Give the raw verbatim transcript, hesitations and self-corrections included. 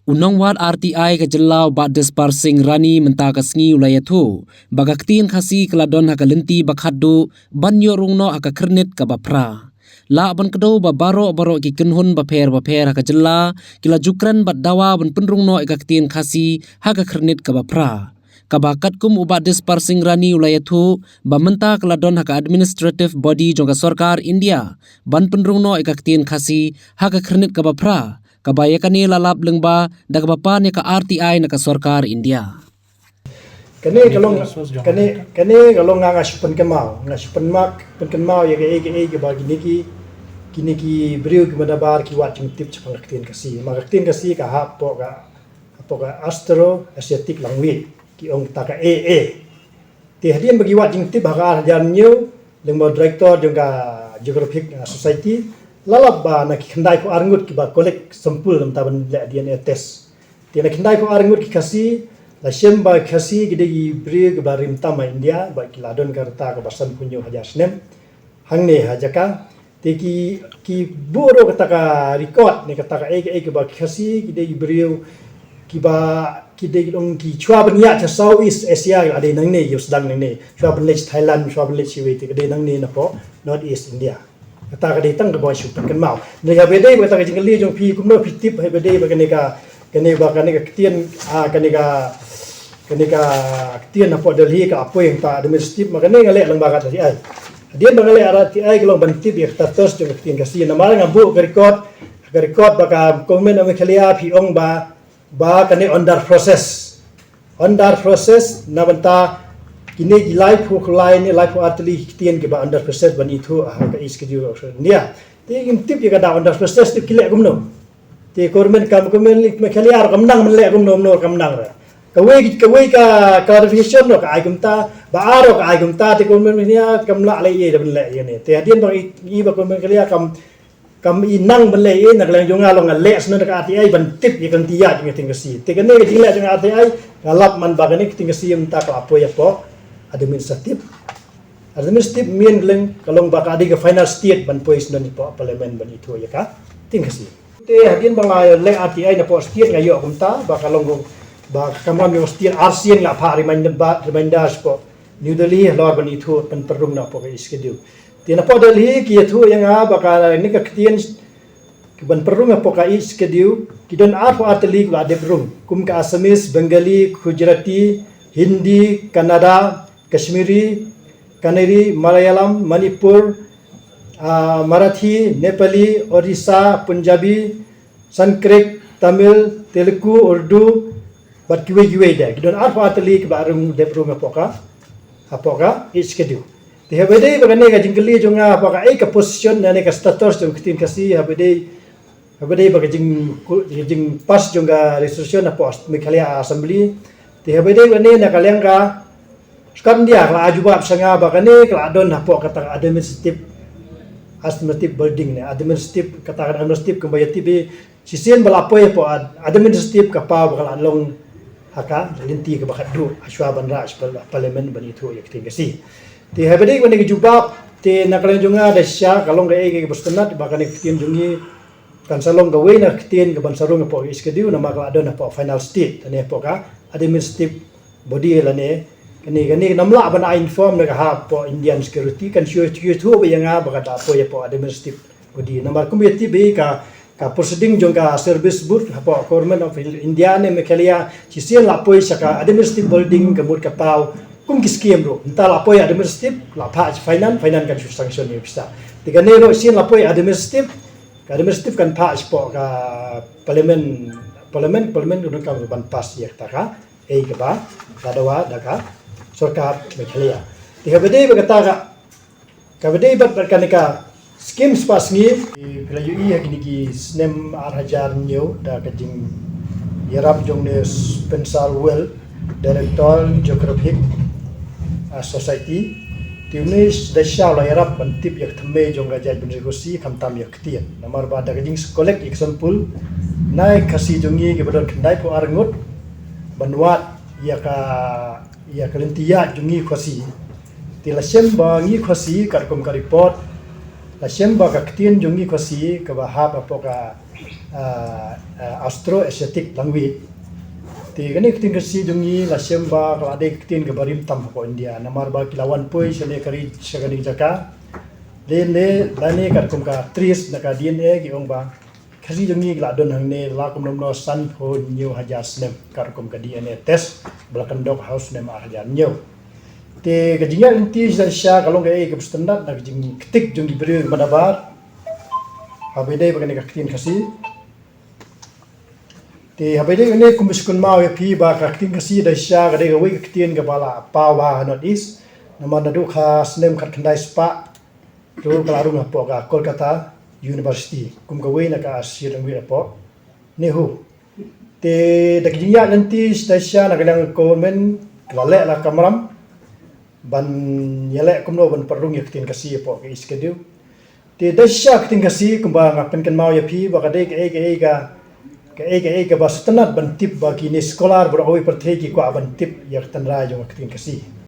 U nongwad R T I ka jylla u Bah Dispar Singh Rani mynta ka sngi u la ïathuh ba ka ktien Khasi ka la don ha ka lynti ba khatduh ban ïoh rung noh ha ka khyrnit kaba phra. Lah ban kdew ba baroh baroh ki kynhun bapher bapher ha ka jylla ki la ju kren bad dawa ban pynrung noh ïa ka ktien Khasi ha ka khyrnit kaba phra. Kaba katkum u Bah Dispar Singh Rani u la ïathuh ba mynta ka la don ha ka administrative body jong ka sorkar India ban pynrung noh ïa ka ktien Khasi ha ka khyrnit kaba phra. Kaba ïa kane la lap lyngba da kaba pan ïa ka R T I na ka sorkar India. Kane ka long, kane, kane ka long nga nga shu pynkynmaw, nga shu pynmak, pynkynmaw ïa kaei kaei kaba kine ki, kine ki briew kiba nabar ki wad jingtip shaphang ka ktien Khasi. Ma ka ktien Khasi ka hap hapoh ka, hapoh ka Austro-Asiatic language, ki ong kata ka A A. Te hadien ba ki wad jingtip ha ka ar hajar hynñiew, lyngba u director jong ka Geographic, uh, Society, la lap ba na ki khyndai phew ar ngut kiba collect sample namar ban leh D N A test. Te na ki khyndai phew ar ngut ki Khasi, la shem ba Khasi ki dei ki briew kiba rim tam ha India, ba ki la don ka rta kaba san phew hynñiew hajar snem hangne ha jaka. Te ki, ki buh ruh kata ka record ne kata ka ei ka ei kaba ki Khasi ki dei ki briew kiba ki dei ki long ki shuwa ban ïaid sha South East Asia ki la dei nangne, ïa u sdang nangne, shuwa ban leit Thailand, shuwa ban leit shiwei te ka dei nangne napoh North East India. Kata ka dei tang kaba shu pynkynmaw. Hynrei haba dei ba kata ka jingkylli jong phi kumno phi tip haba dei ba kane ka, kane ba kane ka ktien, ah, kane ka, kane ka ktien hapoh Delhi ka appoint ta administrative, ma kane nga leh lyngba ka R T I. Hadien ba nga leh R T I ka long ban tip ïa ka status jong ka ktien Khasi. Namar nga buh ka record, ka record ba ka government of Meghalaya phi ong ba, ba kane under process. Under process na bynta kine ki laiphew lai ne laiphew ar tylli ki ktien kiba under process ban ithuh ha ka East Schedule of India. Te ngim tip ïa ka da under process te ki leh kumno. Te government kam government Meghalaya ruh kam nang ban leh kumno kumno kam nang ruh. Kawei, kawei ka clarification ruh ka ai kumta, ba ar ruh ka ai kumta, te government Meghalaya kam lah leh ïa da ban leh ïa ne. Te hadien ba i, i ba government Meghalaya kam, kam i nang ban leh ïa na ka liang jong nga long nga leh shuh na ka R T I ban tip ïa ka lynti ïaid jong ka ktien Khasi. Te kane ka jingleh jong ka R T I nga lap man ba kane ka ktien Khasi mynta ka la poi hapoh administrative. Administrative myn ka long, ka long ba ka dei ka final state ban poi shuh na hapoh parliament ban ithuh ïa ka ktien Khasi. Te hadien ba nga leh R T I napoh state nga ïoh kumta ba ka long ba ka kamram jong state arsien nga phah reminder ba, reminder shapoh New Delhi halor ban ithuh ban pynrung napoh ka East Schedule. Te napoh Delhi ki ïathuh ïa nga ba kane ka ktien ki ban pynrung hapoh ka East Schedule ki don arphew ar tylli kiba dep rung kum ka Assamese, Bengali, Gujarati, Hindi, Kannada, Kashmiri, Kanuri, Malayalam, Manipuri, ah, Marathi, Nepali, Odisha, Punjabi, Sanskrit, Tamil, Telugu, Urdu, bad kiwei kiwei de. Ki don arphew ar tylli kiba rung dep rung hapoh ka, hapoh ka East Schedule. Te haba dei ba kane ka jingkylli jong nga hapoh ka ei ka position ne ka status jong ka ktien Khasi haba dei, haba dei ba ka jing, ka jingpass jong ka resolution hapoh Meghalaya Assembly. Te haba dei ba kane na ka liang ka Skat India ka la ai jubab sha nga ba kane ka la don hapoh kata ka administrative, administrative building ne, administrative, kata ka administrative kumba ïa tip shisien ba la poi hapoh ad-, administrative ka paw ba ka la long ha ka lynti kaba khatduh ha shuwa ban rah sha parliament ban ithuh ïa ka ktien Khasi. Te haba dei kane ka jubab te na ka liang jong nga da shisha ka long kaei kaei kaba sngewtynnat ba kane ka ktien jong ngi kan sa long kawei na ka ktien kaban sa rung hapoh ka East Schedule namar ka la don hapoh final state ne hapoh ka administrative body lane kane, kane namar lah ban ai inform na ka hapoh Indian security kan shu, shu, shu ba ïa nga ba ka da poi hapoh administrative body. Namar kum ïa tip ba ka, ka proceeding jong ka service board hapoh Government of India ne Meghalaya shisien la poi sha ka administrative building ka mut ka paw kum ki scheme ruh. Mynta la poi administrative la phah sha finance, finance kan shu sanction ïa pisa. Te kane ruh shisien la poi administrative, ka administrative kan phah shapoh ka parliament, parliament, parliament ka donkam ban pass ïa kata ka ei kaba la dawa da ka sorkar Meghalaya. Te haba dei ba kata ka, kaba dei bad, bad kane ka scheme spah sngi, phi la ïohi ha kine ki snem ar hajar hynñiew da ka jingïarap jong une Spencer Wells, Director Geographic, ah, Society. Te une da shisha u la ïarap ban tip ïa ka thymmei jong ka jaitbynriew Khasi khamtam ïa ka ktien. Namar ba da ka jing collect ïa ka sample na ki Khasi jong ngi kiba don khyndai phew ar ngut ban wad ïa ka, ïa ka lynti ïaid jong ngi Khasi. Te la shem ba ngi Khasi katkum ka report La shem ba ka ktien jong ngi Khasi kaba hap hapoh ka, ah, ah, Austro-Asiatic language. Te kane ka ktien Khasi jong ngi la shem ba ka la dei ka ktien kaba rim tam hapoh India. Namar ba ki la wan poi shane ka ri sha kane ka jaka. Lane, lane katkum ka trace na ka D N A ki ong ba Khasi jong ngi ki la don hangne la kumno kumno sanphew hynñiew hajar snem, katkum ka D N A test ba la kyndok ha u snem ar hajar hynñiew. Te ka jingïaid lynti shisha ka long kaei kaba sngewtynnat na ka jingktik jong ki briew kiba nabar. Haba ïadei bad kane ka ktien Khasi. Te haba ïadei bad kane, kumba shu kynmaw ïa phi ba ka ktien Khasi da shisha ka dei kawei ka ktien kaba la paw bha ha North East. Namar naduh ha snem khatkhyndai spah ruh ka la rung hapoh ka Kolkata University kum kawei na ka Asia Language hapoh NEHU. Te da ka jingïaid lynti da shisha na ka liang ka government ka la leh la ka kamram ban ïaleh kumno ban pynrung ïa ka ktien Khasi hapoh ka East Schedule. Te da shisha ka ktien Khasi kumba nga pynkynmaw ïa phi ba ka dei kaei kaei ka, kaei kaei kaba sngewtynnat ban tip ba kine scholar baroh kawei pyrthei ki kwah ban tip ïa ka tynrai jong ka ktien Khasi.